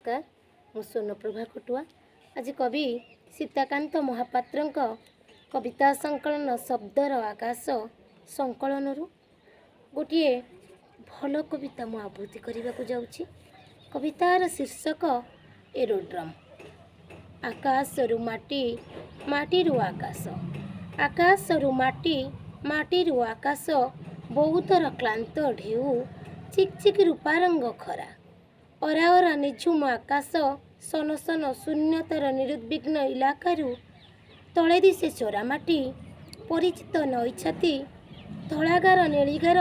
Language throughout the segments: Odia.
ନମସ୍କାର, ମୁଁ ସ୍ୱର୍ଣ୍ଣପ୍ରଭା ଖଟୁଆ। ଆଜି କବି ସୀତାକାନ୍ତ ମହାପାତ୍ରଙ୍କ କବିତା ସଂକଳନ ଶବ୍ଦର ଆକାଶ ସଂକଳନରୁ ଗୋଟିଏ ଭଲ କବିତା ମୁଁ ଆବୃତ୍ତି କରିବାକୁ ଯାଉଛି। କବିତାର ଶୀର୍ଷକ ଏରୋଡ୍ରମ୍। ଆକାଶରୁ ମାଟି, ମାଟିରୁ ଆକାଶ, ଆକାଶରୁ ମାଟି, ମାଟିରୁ ଆକାଶ, ବଉଦର କ୍ଳାନ୍ତ ଢେଉ, ଚିକ୍ ଚିକ୍ ରୂପାରଙ୍ଗ ଖରା, ଅରା ଅରା ନିଝୁମ ଆକାଶ, ସନ ସନ ଶୂନ୍ୟତାର ନିରୁଦ୍ବିଗ୍ନ ଇଲାକାରୁ ତଳେ ଦିଶେ ଚୋରା ମାଟି, ପରିଚିତ ନଈ ଛାତି, ଧଳାଗାର ନେଳିଗାର,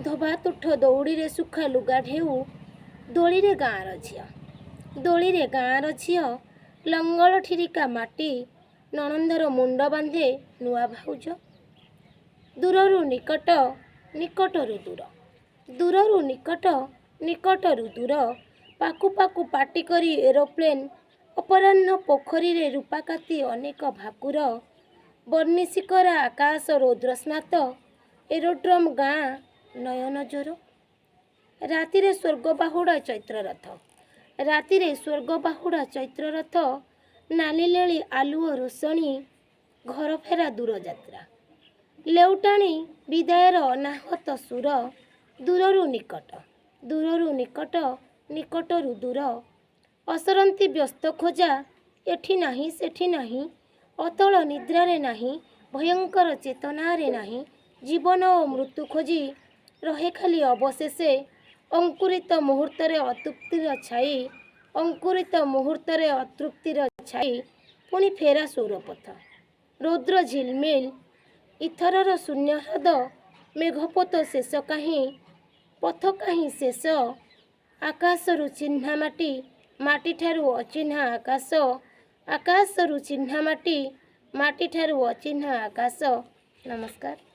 ଧୋବା ତୁଠ ଦଉଡ଼ିରେ ଶୁଖା ଲୁଗା ଢେଉ, ଦୋଳିରେ ଗାଁର ଝିଅ, ଦୋଳିରେ ଗାଁର ଝିଅ, ଲଙ୍ଗଳ ଠିରିକା ମାଟି, ନଣନ୍ଦର ମୁଣ୍ଡ ବାନ୍ଧେ ନୂଆ ଭାଉଜ। ଦୂରରୁ ନିକଟ, ନିକଟରୁ ଦୂର, ଦୂରରୁ ନିକଟ, ନିକଟରୁ ଦୂର, ପାକୁ ପାକୁ ପାଟି କରି ଏରୋପ୍ଲେନ୍, ଅପରାହ୍ନ ପୋଖରୀରେ ରୂପାକାତି ଅନେକ ଭାକୁର, ବହ୍ନିଶିଖରା ଆକାଶ ରୌଦ୍ରସ୍ନାତ, ଏରୋଡ୍ରମ୍ ଗାଁ ନୟନ ଜୋର। ରାତିରେ ସ୍ୱର୍ଗ ବାହୁଡ଼ା ଚୈତ୍ରରଥ, ରାତିରେ ସ୍ୱର୍ଗ ବାହୁଡ଼ା ଚୈତ୍ରରଥ, ନାଲି ନେଳି ଆଲୁଅ ରୋଷଣୀ, ଘର ଫେରା ଦୂରଯାତ୍ରା, ଲେଉଟାଣି ବିଦାୟର ଅନାହତ ସୁର, ଦୂରରୁ ନିକଟ, ଦୂରରୁ ନିକଟ, ନିକଟରୁ ଦୂର, ଅସରନ୍ତି ବ୍ୟସ୍ତ ଖୋଜା, ଏଠି ନାହିଁ ସେଠି ନାହିଁ, ଅତଳ ନିଦ୍ରାରେ ନାହିଁ, ଭୟଙ୍କର ଚେତନାରେ ନାହିଁ, ଜୀବନ ଓ ମୃତ୍ୟୁ ଖୋଜି ରହେ ଖାଲି ଅବଶେଷେ ଅଙ୍କୁରିତ ମୁହୂର୍ତ୍ତରେ ଅତୃପ୍ତିର ଛାଇ, ଅଙ୍କୁରିତ ମୁହୂର୍ତ୍ତରେ ଅତୃପ୍ତିର ଛାଇ, ପୁଣି ଫେରା ସୌରପଥ, ରୌଦ୍ର ଝିଲମିଲ, ଇଥରର ଶୂନ୍ୟ ହ୍ରଦ, ମେଘପୋତ ଶେଷ କାହିଁ, ପଥ କାହିଁ ଶେଷ, ଆକାଶରୁ ଚିହ୍ନା ମାଟି, ମାଟିଠାରୁ ଅଚିହ୍ନା ଆକାଶ, ଆକାଶରୁ ଚିହ୍ନା ମାଟି, ମାଟିଠାରୁ ଅଚିହ୍ନା ଆକାଶ। ନମସ୍କାର।